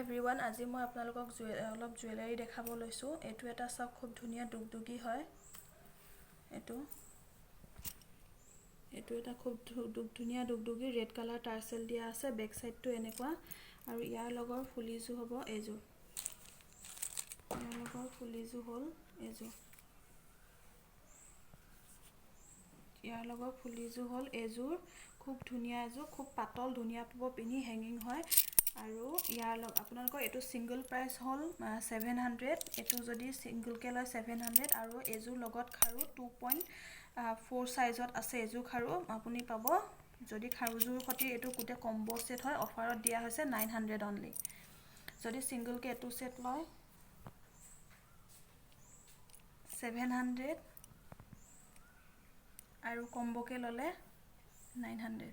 Everyone, আজি মই আপোনালোকক অলপ জুৱেলাৰী দেখাব লৈছোঁ। এইটো এটা চাওক, খুব ধুনীয়া দুগদুগী হয়। এইটো এইটো এটা খুব ধুনীয়া দুগদুগী, ৰেড কালাৰ টাৰ্চেল দিয়া আছে, বেক চাইডটো এনেকুৱা। আৰু ইয়াৰ লগৰ ফুলিযোৰ হ'ব এইযোৰ। ইয়াৰ লগৰ ফুলিযোৰ হ'ল এইযোৰ। ইয়াৰ লগৰ ফুলিযোৰ হ'ল এইযোৰ। খুব ধুনীয়া এযোৰ, খুব পাতল, ধুনীয়া পাব পিন্ধি, হেঙিং হয়। আৰু ইয়াৰ আপোনালোকৰ এইটো ছিংগল প্ৰাইচ হ'ল 700। এইটো যদি ছিংগলকৈ লয় 700। আৰু এইযোৰ লগত খাৰু 2.4 চাইজত আছে এইযোৰ খাৰু আপুনি পাব। যদি খাৰুযোৰ সৈতে এইটো গোটেই কম্ব' ছেট হয়, অফাৰত দিয়া হৈছে 900 অনলি। যদি ছিংগলকৈ এইটো ছেট লয় 700 আৰু কম্ব'কৈ ল'লে 900।